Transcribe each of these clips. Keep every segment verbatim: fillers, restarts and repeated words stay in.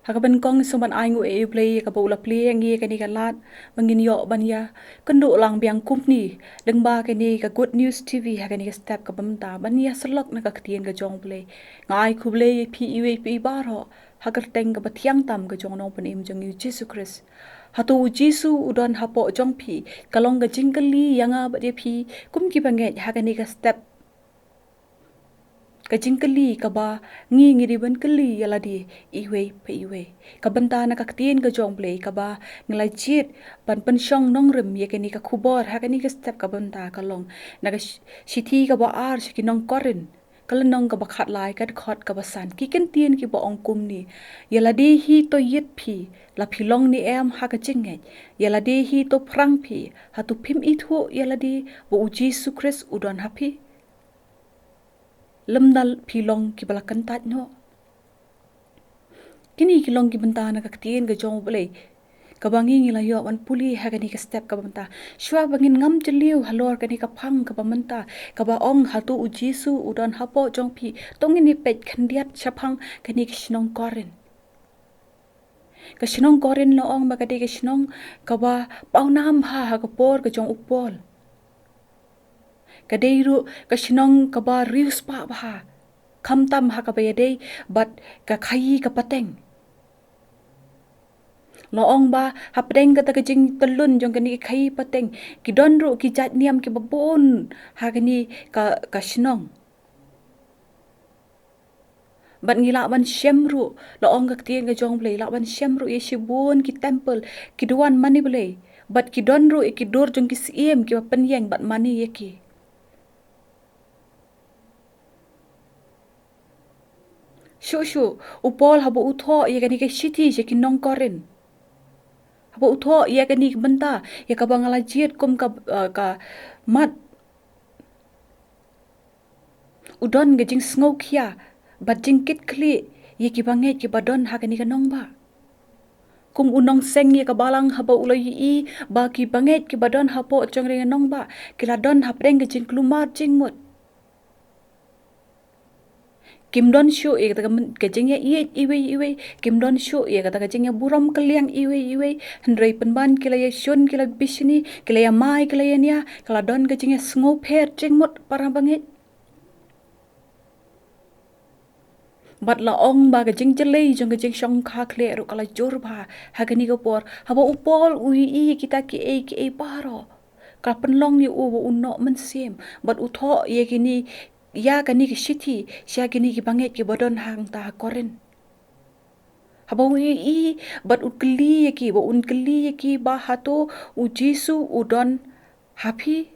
Ha kaba nyngkong sngewbha ban ai nguh ïa U Blei ïa kaba u la plie ïa ngi ïa kane ka lad ba ngin ïoh ban ïakynduh lang biang kumne lyngba kane ka Good News T V ha kane ka step kaba mynta ban ïasyllok na ka ktien ka jong U Blei. Nga ai khublei ïa phi iwei pa iwei baroh ha ka kyrteng kaba thiang tam ka jong u Nongpynim jong ngi U Jisu Khrist. Hato U Jisu u don hapoh jong phi? Ka long ka jingkylli ïa nga bad ïa phi kum ki bangeit ha kane ka step. Ka jingkylli kaba ngi ngi dei ban kylli ïa lade iwei pa iwei. Ka bynta na ka ktien ka jong U Blei kaba ngi la jied ban pynshong nongrim ïa kane ka khubor ha kane ka step ka bynta ka long na ka shi-, shithi kaba ar sha ki nong Korinth, ka lynnong kaba khatlai, ka dkhot kaba san. Ki kyntien kiba ong kumne: Ïa lade hi to ïit phi, la phi long ne em ha ka jingngeit? Ïa lade hi to phrang phi, hato phim ithuh ïa lade ba U Jisu Khrist u don ha phi? Lymda phi long kiba la kyntait noh. Kine ki long ki bynta na ka ktien ka jong U Blei kaba ngi ngi la ïoh ban pule ha kane ka step kaba mynta. Shuwa ba ngin ngam jylliew halor kane ka phang kaba mynta kaba ong hato U Jisu u don hapoh jong phi, to ngin ïa peit khyndiat shaphang kane ka shnong Korinth. Ka shnong Korinth la ong ba ka dei ka shnong kaba pawnam bha ha ka por ka jong u Paul. Ka dei ruh ka shnong kaba riewspah bha, khamtam ha kaba ïadei bad ka khaii ka pateng. La ong ba hapdeng kata ka jingtyllun jong kane ka khaii pateng ki don ruh ki jait niam kiba bun ha kane ka, ka shnong. Bad ngi lah ban shem ruh, la ong ka ktien ka jong U Blei, lah ban shem ruh ïa shibun ki temple, ki duwan mane Blei. Bad ki don ruh ïa ki dur jong ki syiem kiba pynïeng bad mane ïa ki. Shuh shuh, u Paul haba u thoh ïa kane ka shithi sha ki nong Korinth, haba u thoh ïa kane ka bynta ïa kaba nga la jied kum ka, eh, ka mat, u don ka jingsngewkhia bad jingkitkhlieh ïa ki bangeit kiba don ha kane ka nongbah. Kum u nongseng ïa ka balang haba u la ïohi ba ki bangeit kiba don hapoh jong kane ka nongbah ki la don hapdeng ka jingkulmar jingmut. Kim don shuh ïa kata ka myn-, ka jingïaieit iwei iwei, kim don shuh ïa kata ka jingïaburom kylliang iwei iwei, hynrei pynban ki la ïashun, ki la bishni, ki la ïamai, ki la ïania, ka la don ka jingïasngewpher jingmut para bangeit. Bad la ong ba ka jingjyllei jong ka jingshongkha khlieh ruh ka la jur bha ha kane ka por. Haba u Paul u ïohi ïa kita kiei kiei baroh, ka pynlong ïa u ba u noh mynsiem bad u thoh ïa kine, ïa kane ka shithi sha kine ki bangeit kiba don hangta ha Korinth. Haba u ïohi bad u kylli ïa ki, ba un kylli ïa ki ba hato U Jisu u don ha phi?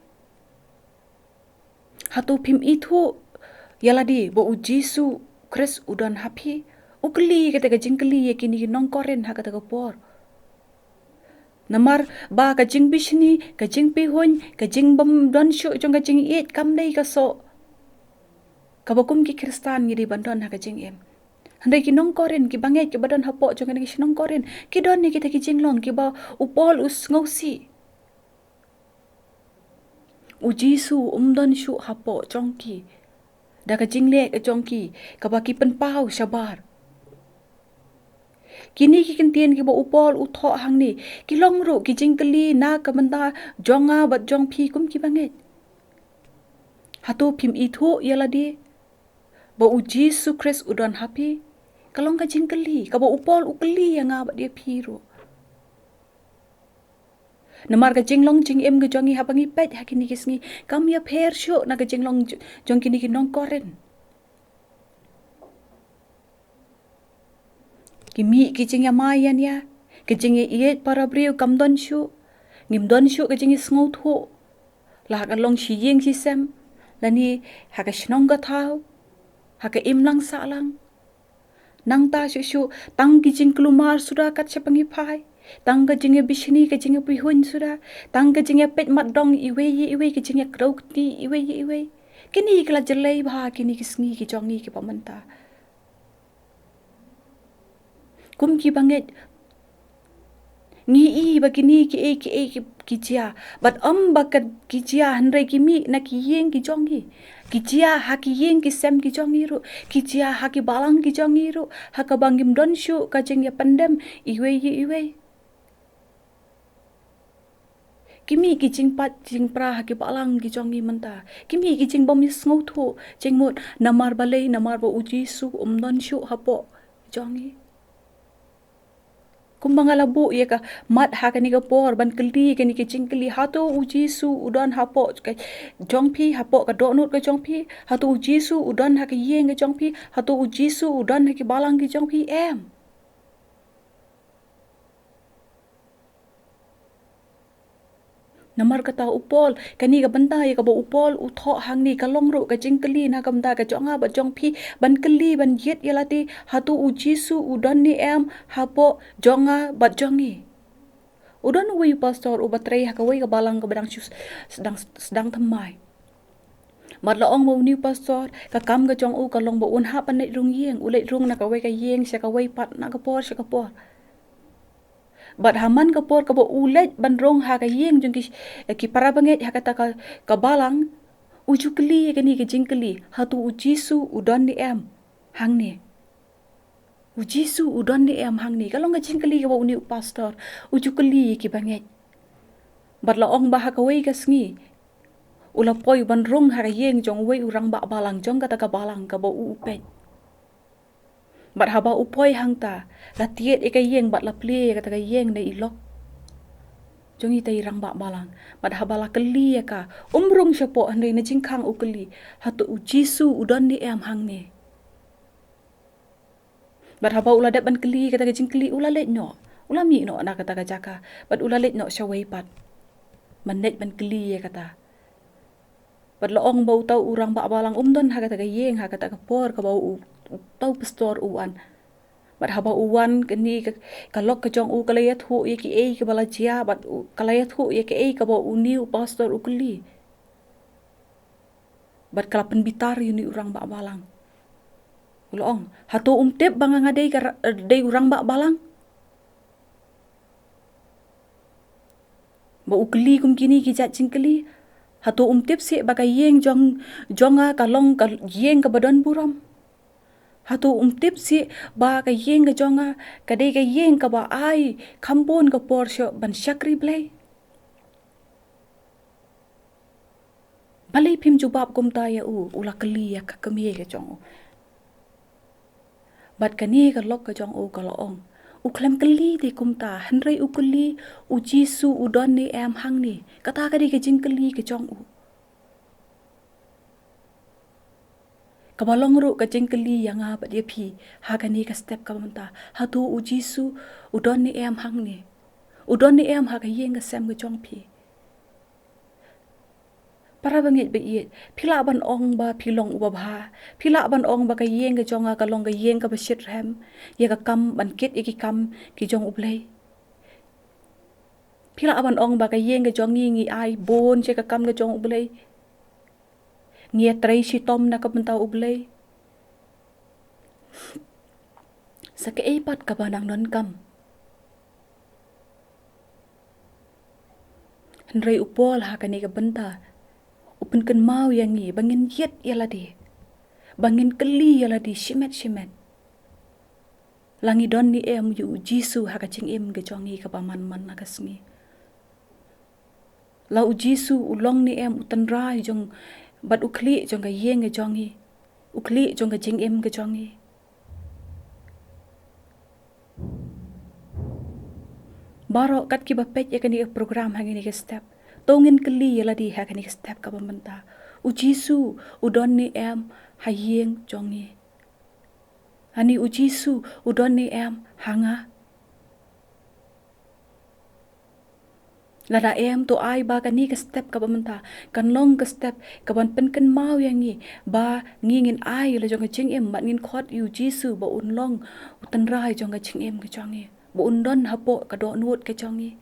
Hato phim ithuh ïa lade ba U Jisu Khrist u don ha phi? U kylli kata ka jingkylli ïa kine ki nong Korinth ha kata ka por. Namar ba ka jingbishni, ka jingpihuiñ, ka jingbym don shuh jong ka jingïeit kam dei ka soh kaba kum ki Khristan ngi dei ban don ha ka jingim. Hynrei ki nong Korinth, ki bangeit kiba don hapoh jong kane ka shnong Korinth ki don ïa kita ki jinglong kiba u Paul u sngewsih. U Jisu um don shuh hapoh jong ki da ka jingleh ka jong ki kaba ki pynpaw shabar. Kine ki kyntien kiba u Paul u thoh hangne ki long ruh ki jingkylli na ka bynta jong nga bad jong phi kum ki bangeit. Hato phim ithuh ïa lade ba U Jisu Khrist u don ha phi? Ka long ka jingkylli kaba u Paul u kylli ïa nga bad ïa phi ruh. Namar ka jinglong jingim ka jong ngi haba ngi peit ha kine ki sngi kam ïapher shuh na ka jinglong j-, jong kine ki nong Korinth. Ki mih ki jingïamai ïania, ki jingïaieit para briew kam don shuh. Ngim don shuh ka jingïasngewthuh, la ha ka long shi ïing shi sem, lane ha ka shnong ka thaw, ha ka imlang sahlang. Nangta shuh shuh tang ki jingkulmar suda kat shaba ngi phai, tang ka jingïabishni, ka jingïapihuiñ suda, tang ka jingïapeit mat dong iwei ïa iwei, ka jingïakdew kti iwei ïa iwei. Kine ki la jyllei bha kine ki sngi ki jong ngi kiba mynta. Kum ki bangeit Ngi i ba kine ki ei ki ei ki, ki jia. Bad ym ba ka ki jia hynrei ki mih na ki ïing ki jong ngi. Ki jia ha ki ïing ki sem ki jong ngi ruh. Ki jia ha ki balang ki jong ngi ruh. Ha kaba ngim don shuh ka jingïapyndem iwei ïa iwei. Ki mih ki jingpait jingpra ha ki balang ki jong ngi mynta. Ki mih ki jingbym ïasngewthuh jingmut namar balei, namar ba U Jisu um don shuh hapoh jong ngi. Kumba nga la buh ïa ka mat ha kane ka por ban kylli kane ka jingkylli, hato U Jisu u don hapoh ka jong phi, hapoh ka dohnud ka jong phi? Hato U Jisu u don ha ka ïing ka jong phi? Hato U Jisu u don ha ki balang ki jong phi? Em. Namar kata u Paul, kane ka bynta ïa kaba u Paul u thoh hangne ka long ruh ka jingkylli na ka bynta ka jong nga bad jong phi, ban kylli ban ïit ïalade, hato U Jisu u don ne em hapoh jong nga bad jong ngi. U don uwei u pastor uba trei ha kawei ka balang kaba dang shu sdang, sdang thymmai. Bad la ong ba une u pastor, ka kam ka jong u ka long ba un hap ban leit rung ïing, u leit rung na kawei ka ïing sha kawei pat, na ka por sha ka por. Bad ha man ka por kaba u leit ban rung ha ka ïing jong ki, ki para bangeit ha kata ka, ka balang, u ju kylli ïa kane ka jingkylli, hato U Jisu u don ne em hangne? U Jisu u don ne em hangne? Ka long ka jingkylli kaba une u pastor u ju kylli ïa ki bangeit. Bad la ong ba ha kawei ka sngi u la poi ban rung ha ka ïing jong uwei u rangbah balang jong kata ka balang kaba u u peit. Bad haba u poi hangta, la tied ïa ka ïing bad la plie ïa kata ka ïing da i lok jong ita i rangbah balang. Bad haba la kylli ïa ka, um rung shapoh hynrei na jingkhang u kylli, hato U Jisu u don ne em hangne? Bad haba u la dep ban kylli kata ka jingkylli, u la leit noh. U la mih noh na kata ka jaka. Bad u la leit noh shawei pat ban leit ban kylli ïa kata. Bad la ong ba uta u rangbah balang um don ha kata ka ïing ha kata ka por kaba u, uta u pastor u wan. Bad haba u wan, kane ka, ka lok ka jong u ka la ïathuh ïa kiei kaba la jia, bad u, ka la ïathuh ïa kiei kaba une u pastor u kylli. Bad ka la pynbitar ïa une u rangbah balang. U la ong, hato um tip ba nga nga dei ka ra-, dei u rangbah balang? Ba u kylli kum kine ki jait jingkylli, hato um tip seh ba ka ïing jong, jong nga ka long ka ïing kaba don burom? Hato um tip seh ba ka ïing ka jong nga ka dei ka ïing kaba ai kham bun ka por shuh ban shakri Blei? Balei phim jubab kumta ïa u, u la kylli ïa ka kmie ka jong u. Bad kane ka lok ka jong u ka la ong, u khlem kylli te kumta, hynrei u kylli, U Jisu u don ne em hangne? Kata ka dei ka jingkylli ka jong u. Kaba long ruh ka jingkylli ïa nga bad ïa phi ha kane ka step kaba mynta. Hato U Jisu u don ne em hangne? U don ne em ha ka ïing ka sem ka jong phi? Para bangeit ba ïeit, phi lah ban ong ba phi long uba bha. Phi lah ban ong ba ka ïing ka jong nga ka long ka ïing kaba shitrhem ïa ka kam ban kit ïa ki kam ki jong U Blei. Phi lah ban ong ba ka ïing ka jong ngi ngi ai bun sha ka kam ka jong U Blei. Ngi ïatrei shitom na ka bynta U Blei. Sa kaei pat kaba nang donkam. Hynrei u Paul ha kane ka bynta u pynkynmaw ïa ngi ba ngin ïit ïa lade, ba ngin kylli ïa lade shimet shimet. La ngi don ne em ïa U Jisu ha ka jingim ka jong ngi kaba man man la ka sngi. La U Jisu u long ne em u tynrai jong bad u khlieh jong ka ïing ka jong ngi, u khlieh jong ka jingim ka jong ngi. Baroh kat kiba peit ïa kane ka program ha kane ka step, to ngin kylli ïa lade ha kane ka step kaba mynta, U Jisu u don ne em ha ïing jong ngi? Ani U Jisu u don ne em ha nga? Lada em, to ai ba kane ka step kaba mynta kan long ka step kaban pynkynmaw ïa ngi ba ngi ngin ai la jong ka jingim bad ngin khot ïa U Jisu ba un long u tynrai jong ka jingim ka jong ngi, ba un don hapoh ka dohnud ka jong ngi.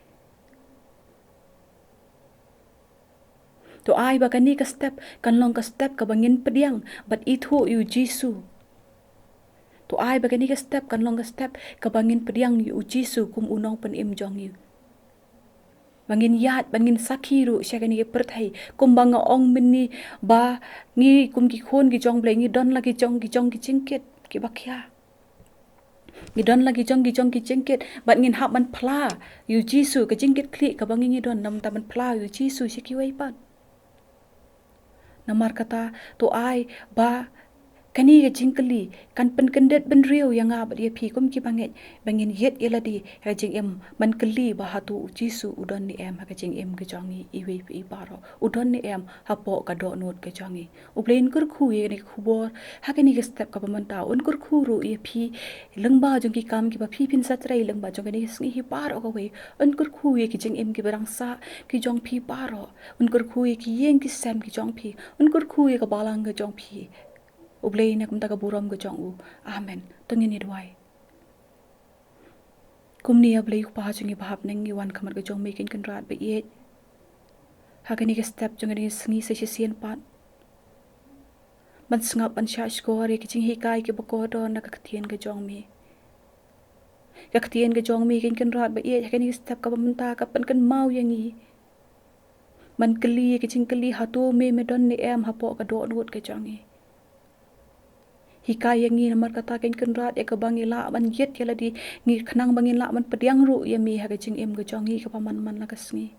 To ai ba kane ka step kan long ka step kaba ngin pdiang bad ithuh ïa U Jisu. To ai ba kane ka step kan long ka step kaba ngin pdiang ïa U Jisu kum u nongpynim jong ngi. Ba ngin ïaid, ba ngin sakhi ruh sha kane ka pyrthei. Kumba nga ong mynne ba ngi kum ki khun ki jong U Blei ngi don la ki jong, ki jong ki jingkit kiba khia. Ngi don la ki jong, ki jong ki jingkit. Bad ngin hap ban phla ïa U Jisu ka jingkit khlieh kaba ngi ngi don, namar ban phla ïa U Jisu sha kiwei pat. Namar kata to ai ba kane ka jingkylli kan pynkyndit bynriew ïa nga bad ïa phi kum ki bangeit, ba ngin ïit ïa lade ha ka jingim ban kylli ba hato U Jisu u don ne em ha ka jingim ka jong ngi iwei pa iwei baroh. U don ne em hapoh ka dohnud ka jong ngi. U Blei un kyrkhu ïa kane ka khubor ha kane ka step kaba mynta, un kyrkhu ruh ïa phi lyngba jong ki kam kiba phi phin sa trei lyngba jong kane ka sngi hi baroh kawei. Un kyrkhu ïa ki jingim kiba dang sah ki jong phi baroh. Un kyrkhu ïa ki ïing ki sem ki jong phi. Un kyrkhu ïa ka balang ka jong phi. U Blei na kumta ka burom ka jong u. Amen. To ngin ïa duwai. Kumne ïa Blei u Kpa jong ngi ba ha bneng, ngi wan khmat ka jong me Kynrad ba ïeit. Ha kane ka step jong kane ka sngi sa shisien pat ban sngap ban shah shkor ïa ki jinghikai kiba kordor na ka ktien ka jong me. Ka ktien ka jong me Kynrad ba ïeit ha kane ka step kaba mynta ka pynkynmaw ïa ngi ban kylli ïa ki jingkylli, hato me me don ne em hapoh ka dohnud ka jong ngi. Hikai ïa ngi namar kata Kynrad ïa kaba ngi lah ban ïit ïa lade, ngi khnang ba ngin lah ban pdiang ruh ïa me ha ka jingim ka jong ngi kaba man man la ka sngi.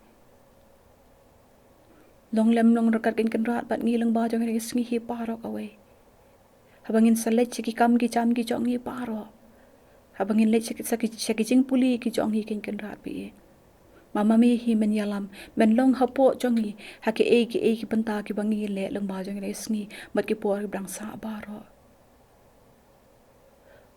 Long lem long ryngkat Kynrad bad ngi lyngba jong kane ka sngi hi baroh kawei. Haba ngin sa leit sha ki kam ki jam ki jong ngi baroh. Haba ngin leit sha ki, sha ki, sha ki jingpule ki jong ngi Kynrad ba ïeit. Ma ma me hi men ïalam, men long hapoh jong ngi ha kiei kiei ki bynta kiba ngi leh lyngba jong kane ka sngi bad ki por kiba dang sah baroh.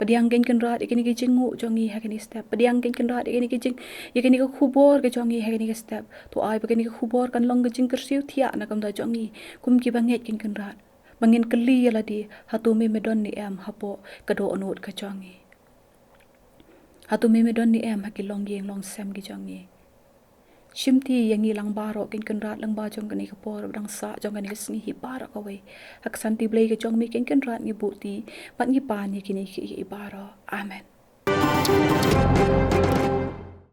Pdiang Kynrad ïa kine ki jingnguh jong ngi ha kane ka step. Pdiang Kynrad ïa kine ki jing, ïa kine ki khubor ka jong ngi ha kane ka step. To ai ba kine ki khubor kan long ka jingkyrsiew thiah na ka bynta jong ngi kum ki bangeit Kynrad. Ba ngin kylli ïa lade, hato me me don ne em hapoh ka dohnud ka jong ngi. Hato me me don ne em ha ki longïing longsem ki jong ngi. Shimti ïa ngi lang baroh Kynrad lyngba jong kane ka por ba dang sah jong kane ka sngi hi baroh kawei. Ha ka santi Blei ka jong me Kynrad ngi buh ti bad ngi pan ïa kine kiei kiei baroh. Amen.